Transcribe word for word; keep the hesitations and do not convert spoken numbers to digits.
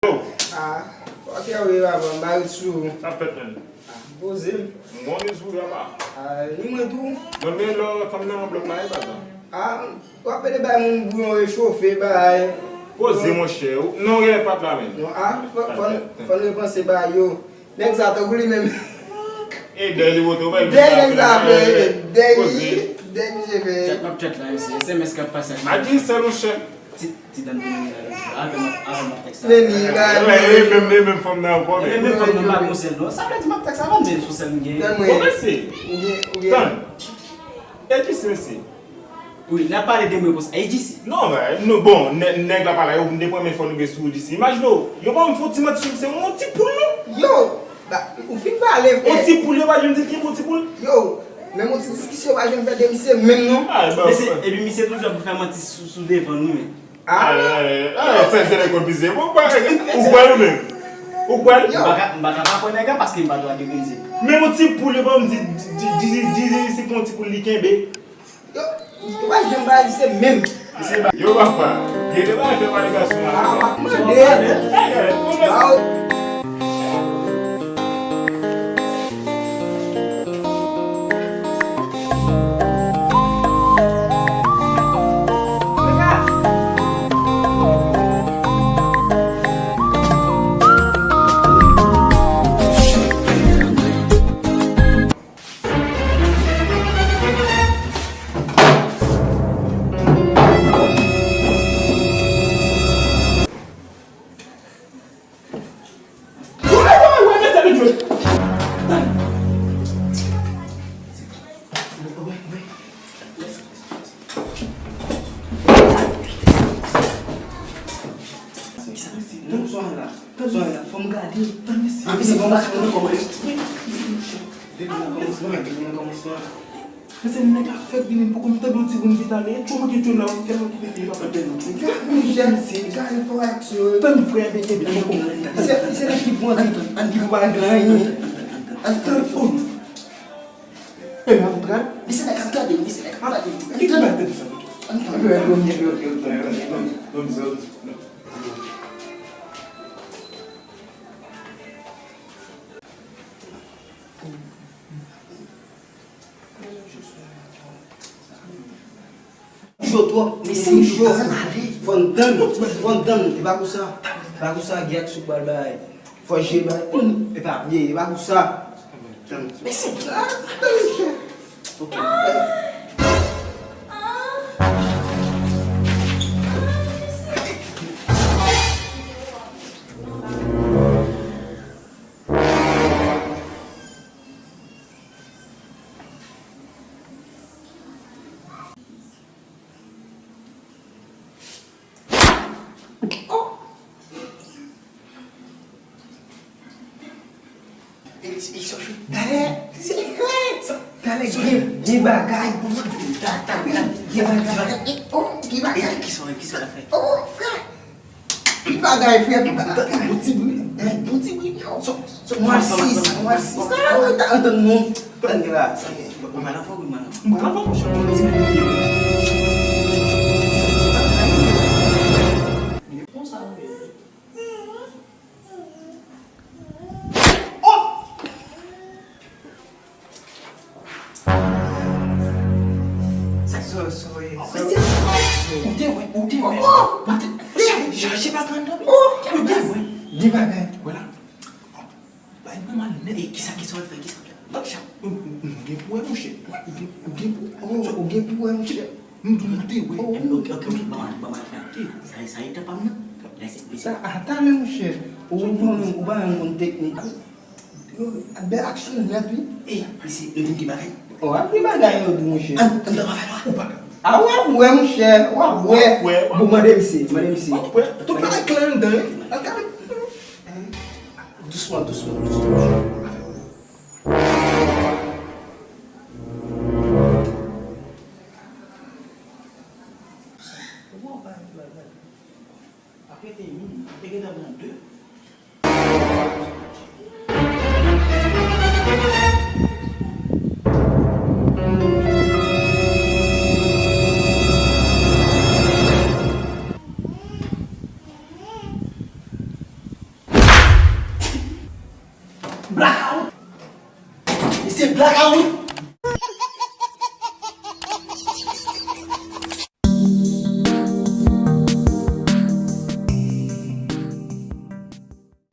Ah, ok, wi, papa, m pa ret sou ou. Sa fèt menm. Ah, poze m. M gon ri sou papa. Ah, ni mwen tou. Mwen men lò fanm nan nan blòk la, e pa sa. Ah, w ap pede bay moun bouyon rechofe, bay. Poze, monchè. Non, rele pa t la menm. Non, ah, fò, fò, fò n repanse bay yo. Nèg sa tankou li menm. E dèyè li woto bay. Dèyè nèg sa fè, dèyè li, dèyè misye fè. Chat m ap chat la, mesye. S M S k ap pase ak. Adin sèl, monchè. Ti, ti dam te menm la, avè m, avè m ap tèks la. Men li la, e menm, e menm fanm nan ankò, men. E menm fanm nan pa gon sèl, non. Sa vle di m ap tèks avan, men sou sèl m gen. Bon, mesye. Ou gen, ou gen. Tann. E ki se, mesye? Wi, n ap pale de mwen konsa. E disi? Non, men, nou, bon, nè-, nèg la pa la, yo, m te pran men fò nou gen sou disi. Imajine w, yo ban m fon ti manti sou se yon ti poul, non? Yo, ba, ou fin pale, frè. Yon ti poul, yo pa janm di ki bon ti poul? Yo, menm yon ti diskisyon pa janm fè de misye menm, non. Ah, ba, mesye, epi misye toujou ap fè manti sou, sou devan nou, men. Ah, eh, eh, eh, fè zèlè kòd misye. Bon, ba, ou kwè ou menm? Ou kwè? M pa ka, m pa ka pa kwè nèg la paske m pa dwe dekonn se. Men yon ti poul, yo ban m di, di, di, di, di, di, se yon ti poul li kenbe. Yo, yo pa janm bay se menm. Yo papa, gen de bagay fè pale gason la. Ah, m ap mande. Ba, Tann, tann, tann, fò m gade. Tann, mesye. Ah, mesye, bon, m pa ka tann ankò, mwen. Depi nan kòmansman, depi nan kòmansman. Mesye, nèg la fèk vini, m poko m tande yon ti moun ki t ale. Kòman ki tchoul la, ou tèlman ki mete, papa. Tann, mesye, gade fò aksyon. Tann, frè, men, epi, poko. Se, se nèg ki pou antre, ki pou pa antre, anyen. Antre, oh. E men, antre. Mesye, nèg ap gade, mesye, nèg ap gade. Ki te mete sa? Antre. Cho twòp, mesye, cho. Fò n tann, fò n tann. E pa konsa, e pa konsa, Guy ak Souk pral bay. Fò je bay. E pa vye, e pa konsa. Mesye, tann, mesye. Ok. Talè, talè, gen, gen bagay. Gen bagay. Oh, gen bagay. Kisa, kisa l ap fè? Oh, frè. Pi bagay, frè, pi bagay. Bon ti bri, bon ti bri. Mwa sis, mwa sis. Sa, antann nou. Tann la. Ou mal anfòm, ou mal anfòm. M pral anfòm, monchè. Bon ti bri. Bon, sa, wi. Oh! Sa, sa, sa, sa. Ou te wè, ou te wè. Ou te chache pa grann nan. Ou te wè. Gen bagay. Vwala. Bay pou mal nèt. E kisa, kisa w fè, kisa w fè? Ou gen pou wè, monchè. Ou gen, ou gen pou, ou gen pou wè, monchè. M di w te wè. Ok, ok, ok, ban m al, ban m al fè. Sa, sa e tan pa m nan. Lèse, lèse. Sa, a, talè, monchè. Ou konn, ou pa menm konn teknik. Yo, bèl aksyon nèt, wi. E, mesye, nou di m ki bagay? O, a ki bagay yo di, monchè? Ann, ann, ann, ann, ann, ou pa ka. A, w ap wè, monchè, w ap wè. W ap wè, w ap wè. Bon, mande misye, mande misye. W ap wè. Tout bagay klè anndan, wi. Al gade. Dousman, dousman, dousman. Apre te youn, te gentan pran de. Blakawout. Misye blakawout.